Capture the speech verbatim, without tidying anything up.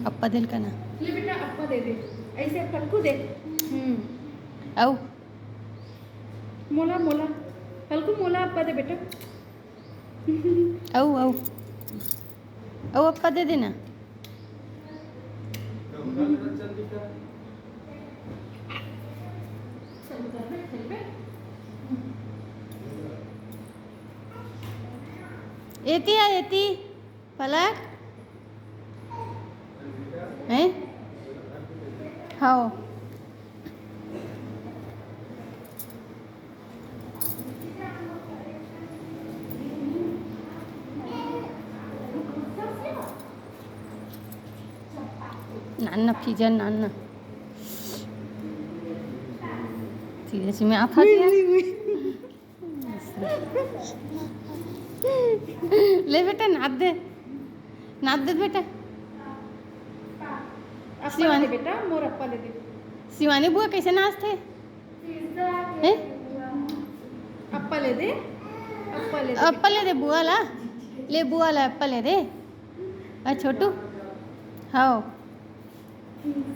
अप्पा दे ल का ना। ले बेटा, अप्पा दे दे। ऐसे पलकू दे। हम्म। अउ मोला, मोला। पलकू, मोला अप्पा दे बेटा। अउ, अउ। अउ अप्पा दे देना। एती आ, एती। पलक। हैं? हव। नान ना, फिजर नान ना। फिजर से मैं आप आ गया। ले बेटा, नाप दे, नाप दे बेटा। अप्पा ले शिवानी। दे बेटा, मोर अप्पा ले दे। शिवानी बुआ कैसे नाचथे? हैं? अप्पा ले दे, अप्पा ले दे। अप्पा ले दे बुआ ला, ले बुआ ला अप्पा ले दे। अउ छोटू, हव।